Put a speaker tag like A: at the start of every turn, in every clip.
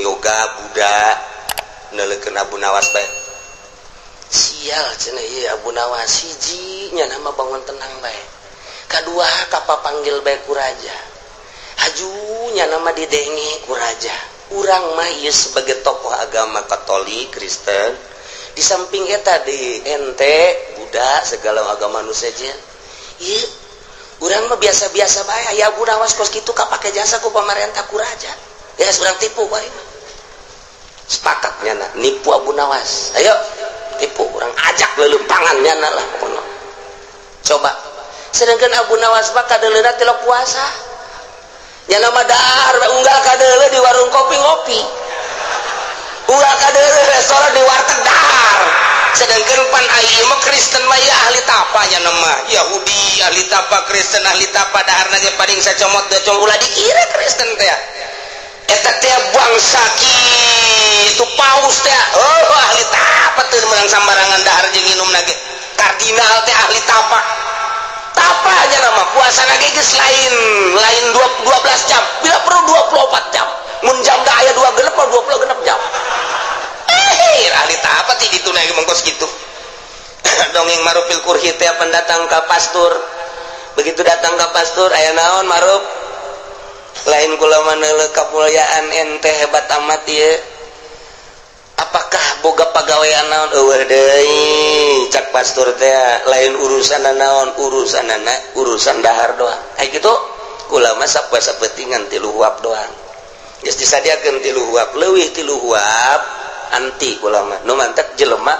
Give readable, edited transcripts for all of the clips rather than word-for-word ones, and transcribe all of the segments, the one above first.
A: Yoga, Buddha neuleukeun Abu Nawas bae. Sial cenah ieu Abu Nawas. Hiji, nya nama bangun tenang bae. Kadua, kapapanggil bae ku raja. Haju nya nama didenge ku raja. Urang mah ieu sebagai tokoh agama Katolik, Kristen, di samping eta di ente Buddha, segala agama nu sejen, ieu urang mah biasa-biasa bae. Aya Abu Nawas kos kitu kapake jasa ku pamarentah, ku raja, ya urang tipu bae mah. Sepakatnya na nipu Abu Nawas. Ayo tipu, urang ajak lelempangan nyana lah pokoknya. Coba, sedangkan Abu Nawas mah kadeuleuna tilok puasa, nyana mah dahar unggal kadeule di warung kopi ngopi, unggal kadeule restoran, di warteg dahar. Sedangkan pan ieu mah Kristen mah ya ahli tapa, nya mah Yahudi ahli tapa, Kristen ahli tapa. Dahar ge paling sacomot dua comot, ulah dikira Kristen teh eta teh bangsa kitu. Paus teh, oh, ahli tapa, teu meunang sambarangan dahar jeung minum ge. Kardinal teh ahli tapa. Tapa aja nama puasa lagi geus lain lain 12 jam, bila perlu 24 jam. Mun jam da aya 2 genep, 20 genep jam. Ahli tapa ti ditu na mengkos gitu. Dongeng Marufil Kurhi teh pendatang ka pastur. Begitu datang ke pastur, "Aya naon, Maruf?" "Lain kula mah kamuliaan ente, hebat amat ieu. Apakah boga pagawean naon?" "Eueuh deui," cak pastur teh. "Lain urusan naon, urusanana urusan dahar doang." "Ai kitu, kula mah sapoe sapentingan 3 huap doang." Geus disadiakeun 3 huap, leuwih 3 huap anti kula mah. Nu mantek jelema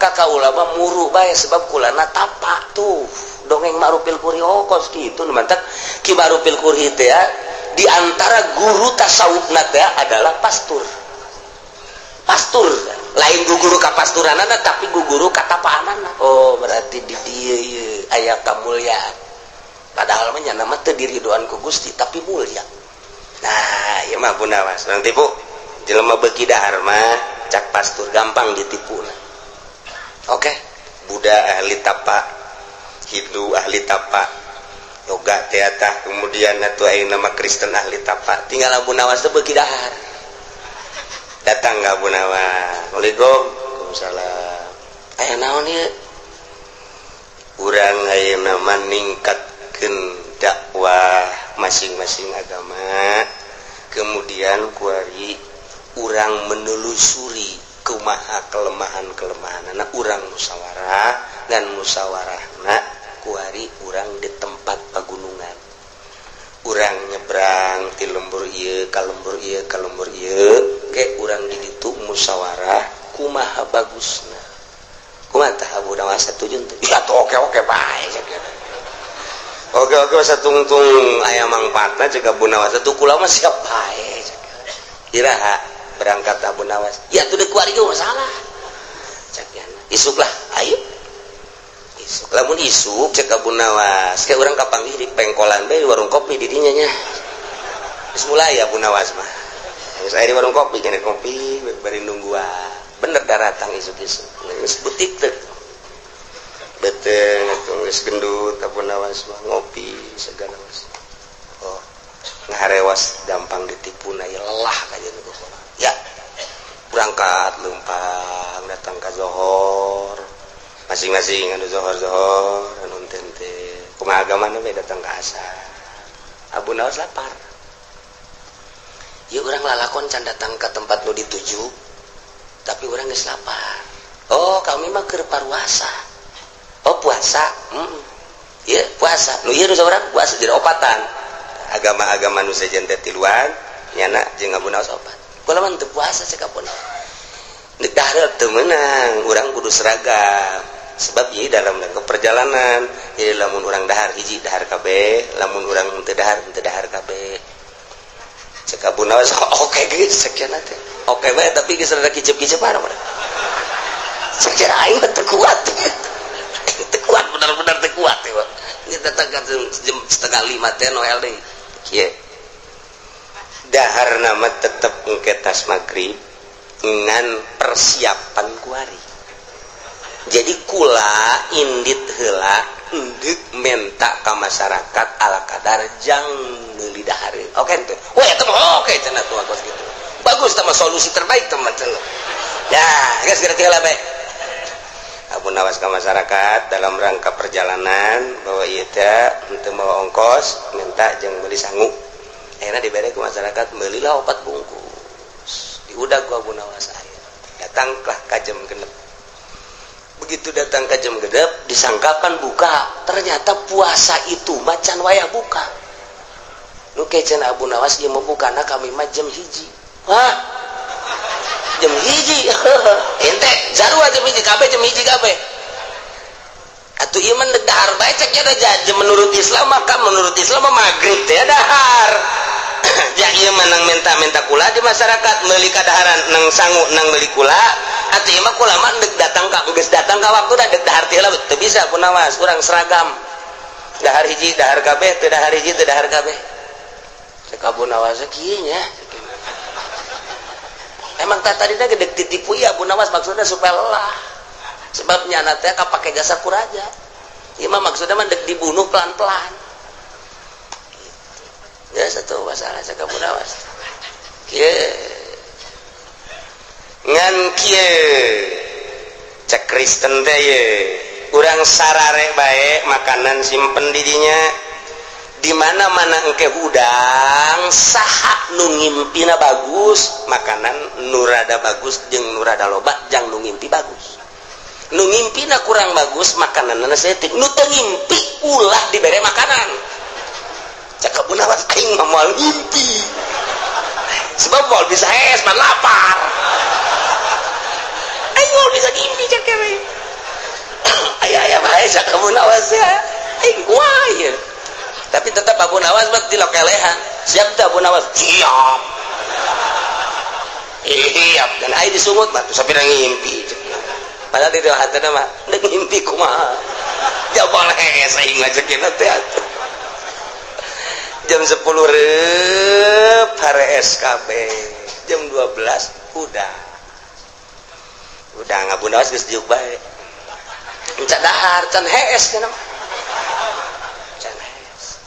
A: ka kaula mah muru bae, sebab kulana tapa. Tuh dongeng Marufil Kurhi. Oh, kos kitu. Nu mantek Ki Marufil Kurhi teh di antara guru tasawufna teh adalah pastur. Pastur lain guru kapasturanana, tapi guru katapaanana. Oh, berarti di dieu ieu aya kamulyaan, padahal mah nyana mah teu diridoan ku Gusti, tapi mulia. Nah, ieu mah Abu Nawas urang tipu. Jelema beuki dahar mah, cak pastur, gampang ditipu. Oke, Buddha ahli tapa, Hindu ahli tapa, yoga teata, kemudian atuh ayeuna nama Kristen ahli tapa. Tinggal Abu Nawas teh beuki dahar. Datang ka Abu Nawas, "Assalamualaikum." "Waalaikumsalam." "Aya naon ieu?" "Urang ayeuna mah ningkatkeun dakwah masing-masing agama, kemudian kuari urang menelusuri kumaha kelemahan-kelemahan anak urang, musyawarah dan musyawarahna kuari urang di tempat pagunungan, urang nyebrang ti lembur ieu ka lembur ieu ka lembur ieu ke urang di ditu musyawarah kumaha bagusna." "Kumaha tah, Abu Nawas, satuju teu?" "Ya tuh, oke oke bae." "Oke oke satungtung aya mangfaatna," cek Abu Nawas. "Atuh kula mah siap bae." "Iraha berangkat, Abu Nawas?" "Ya tuh, kuari ge masalah," cek. "Isuk lah, ayo isuk." "Lamun isuk," cek Abu Nawas, "kayak urang kapanggih di pengkolan bae, di warung kopi di dinya nya." Geus mulai Abu Nawas mah. Geus aya di warung kopi, kene kopi bari nungguan. Bener daratang isuk-isuk. Geus butik teh. Beteng atuh geus gendut Abu Nawas mah, ngopi segala mas. Oh, ngaharewas gampang ditipu na ya, lelah kajian itu. Ya, berangkat lempang datang ke Zohor masing-masing, anu Zohor Zohor, anu tente kumaha agamana we. Datang ke asar, Abu Nawas lapar. Ya, urang lalakon can datang ke tempat nu dituju, tapi urang geus lapar. "Oh, kami mah keur paruasa." "Oh, puasa." Ya, puasa nu ieu nu saurang puasa, jadi opatan agama-agama nu sejen teh tiluan, nyana jeung Abu Nawas opat. "Kula mah teu puasa," cek Abu Nawas. "Dahar teu meunang, urang kudu seragam, sebab ieu dalam rangka perjalanan. Jadi lamun urang dahar hiji, dahar kabeh, lamun urang teu dahar, teu dahar kabeh," cek Abu Nawas. "Oke geus," sekian teh. "Oke bae, tapi geus rada kicep-kicep." Cek aing mah teu kuat, teu kuat, benar-benar teu kuat ya. Kita datang jam 4.30 teh, Noel deui kieu. Dahar nama tetep engke tas maghrib ngan persiapan kuari. Jadi kula indit heula, endek menta ka masyarakat ala kadar jang meuli dahar. Oke teu? Wah, eta mah oke cenah tuh kos kitu. Bagus sama solusi terbaik, teman-teman. Ya, geus geura tinggal bae. Abu Nawas ke masyarakat dalam rangka perjalanan bahwa ieu teh untuk bawa ongkos, minta jeung beli sangu. Akhirnya diberi ke masyarakat, belilah opat bungkus. Diudag ku Abu Nawas air. Datanglah ka jam 6. Begitu datang ke jam 6, disangkakan buka. Ternyata puasa itu macan wayah buka. Nu cenah Abu Nawas, dia mau buka, nah kami mah jam 1. Hah? Jam 1? Ente jarua jam 1 kabeh, jam 1 kabeh. Atuh ieu mah dahar bae cek nya. Menurut Islam, maka menurut Islam mah maghrib teh dahar. Ya, ieu mah nang minta-minta kula di masyarakat, meuli kadaharan nang sangu, nang meuli kula. Atuh ieu mah kula mah deuk datang ka geus datang ka waktu dah deuk dahar teh lah, teu bisa. Abu Nawas, urang seragam, dahar hiji dahar kabeh, teu dahar hiji teu dahar kabeh. Cek Abu Nawas kieu nya. Emang tak tadi gede ditipu ya Abu Nawas, maksudnya supaya lelah, sebabnya teh kapake jasa ku raja. Ieu mah maksudnya mah dek dibunuh pelan-pelan ya. Satu masalah, cek Abu Nawas kieu. Ngan kieu, cek Kristen teh ye, urang sarare bae makanan simpen di dinya, di mana-mana engke hudang. Saha nu ngimpina bagus, makanan nu rada bagus jeung nu rada loba jang nu ngimpi bagus. Nu ngimpina kurang bagus, makanan saeutik. Nu teu ngimpi ulah dibere makanan. Cek Abu Nawas, aing mah moal ngimpi, sebab moal bisa hees man lapar. Aing moal bisa ngimpi, cek kene aya aya bae. Cek Abu Nawas ya, aing kumaha ieu? Tapi tetap Abu Nawas mah dilokelehan. Siap tuh Abu Nawas? Siap, siap. Dan aing disungut mah tuh sampai ngimpi, padahal di dalam hati mah ndek ngimpi kumaha, ya boleh aing ngajakin teh atuh. Jam 10 rep harees kabeh, jam 12 udah Abu Nawas geus diuk bae. Encan dahar, can hees cenah, can hees.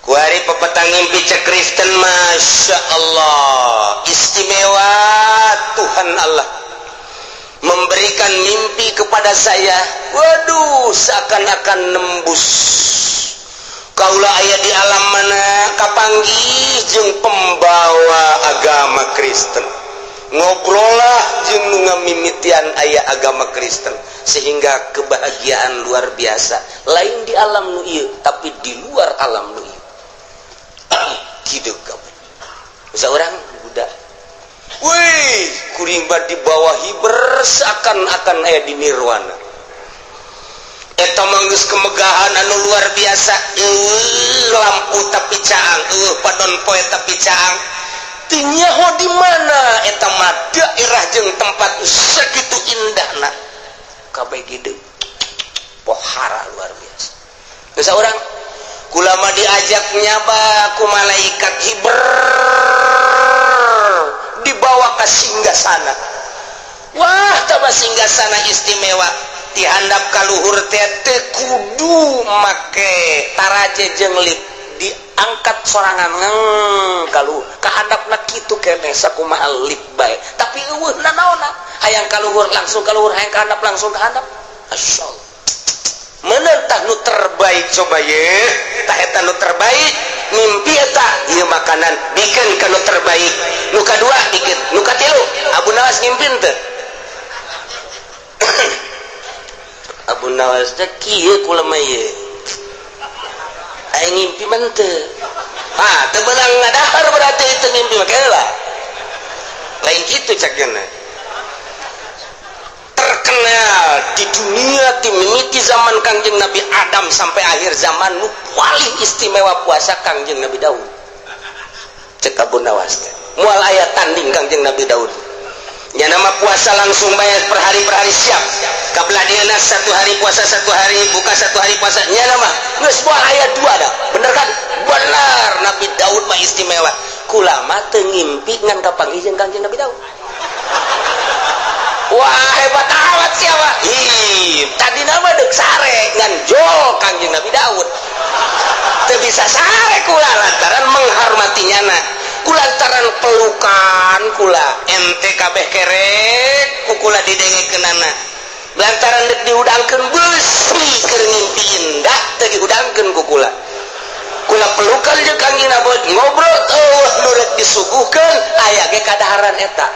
A: Kuari pepetang ngimpi, cek Kristen, Masya Allah, istimewa Tuhan Allah memberikan mimpi kepada saya. Waduh, seakan-akan nembus kaula aya di alam mana, kapanggih jeung pembawa agama Kristen, ngobrollah jeung nu ngamimitian aya agama Kristen, sehingga kebahagiaan luar biasa, lain di alam nu ieu, tapi di luar alam nu ieu gitu. Kamu bisa orang budak. Wih, kuring di bawah hiber seakan-akan aya di nirwana. Eta mah geus kemegahan anu luar biasa. Lampu tapi caang, padon poe tapi caang. Teu nyaho di mana eta mah, daerah jeung tempat segitu indahna. Kabeh gede. Pohara luar biasa. Geus urang kulama diajak nyaba ku malaikat hiber, dibawa ke singgasana. Wah, tambah singgasana istimewa, dihandap kaluhur teh teu kudu make taraje jeung lip, diangkat sorangan ngeng kalu kahandapna kitu keneh, sakumaha lip bae, tapi eueuh nanaonna. Hayang kaluhur langsung kaluhur, hayang kahandap langsung kahandap. Masyaallah, menentah nu terbaik. Coba ye, tah eta nu terbaik mimpi eta. Ieu makanan bikin ka nu terbaik, nu kadua bikin, nu katilu. Abu Nawas ngimpin teu? Abu Nawas teh kieu, kula mah ieu aing ngimpi mah teu. Ah, teu meunang ngadahar, berarti itu ngimpi mah lah lain kitu cakna. Terkenal di dunia dimimiti zaman Kangjeng Nabi Adam sampai akhir zaman, nu paling istimewa puasa Kangjeng Nabi Daud. Cek Abu Nawas teh moal aya tanding Kangjeng Nabi Daud. Ya, nama puasa langsung bayar per hari per hari, siap kabelah dieuna, satu hari puasa, satu hari buka, satu hari puasa. Nya nama geus moal aya dua dah. Bener kan? Bener. Nabi Daud mah istimewa. Kulama teu ngimpi ngan kapanggih jeung Kangjeng Nabi Daud. Wah, hebat amat siapa. Ih, tadi nama dek sare ngan jol Kangjeng Nabi Daud teu bisa sare kula lantaran menghormati nyana. Kulantaran pelukan kula, ente kabeh kerek ku kula didengekeunana. Lantaran dek dihudangkeun, besi keur ngimpi indah teu dihudangkeun ku kula. Kula pelukan jeung Kangjeng Nabi, ngobrol, eueuh nu rek disuguhkeun, aya ge kadaharan eta.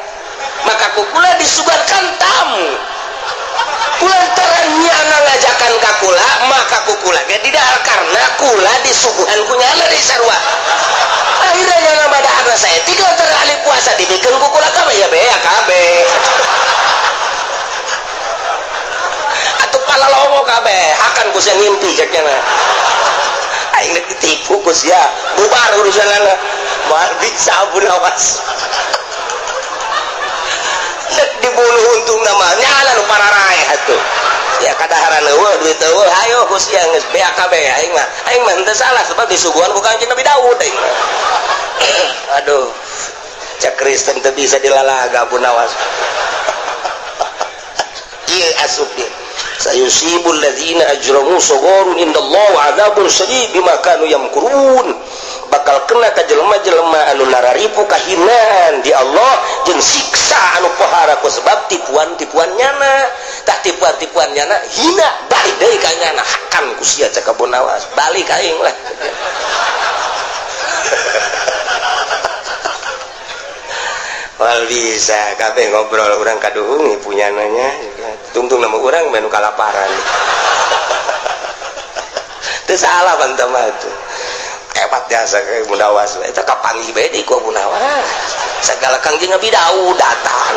A: Maka ku kula disuguhkan tamu. Kulantaran nyana ngajakan ka kula, maka ku kula ge didahar karena kula disuguhan ku nyana di sarua. Akhirnya nyana madaharna saeutik, lantaran ahli puasa dibikeun ku kula kabeh, ya bea kabeh. Atuh palalongo kabeh, hakan ku sia ngimpi cek nyana. Aing rek ditipu ku sia, bubar urusanana. Moal bisa Abu Nawas. Rek dibunuh untung nama nyana nu pararaeh atuh. Ya kadaharan eueuh, duit eueuh, hayo ku sia geus bea kabeh aing mah. Aing mah henteu salah sebab disuguhan ku Kangjeng Nabi Daud aing mah. Aduh. Cek Kristen teu bisa dilalaga Abu Nawas. Ieu asup dia. Sayusibul ladzina ajramu sagharun indallah wa adzabun syadid bima kanu yamkurun. Bakal kena ka jelema-jelema anu nararipu kahinaan di Allah jeung siksa anu pohara ku sebab tipuan-tipuan nyana. Tah tipuan-tipuan nyana hina balik deui ka nyana, hakan ku sia cek Abu Nawas. Balik aing lah. Wal bisa kabeh ngobrol urang kaduhung punya nanya tungtung nama urang menu kalaparan. Teu salah bantah mah tuh. Hebat jasa ke Abu Nawas eta kapanggih bae di ku Abu Nawas. Segala Kangjeng Nabi Daud datang.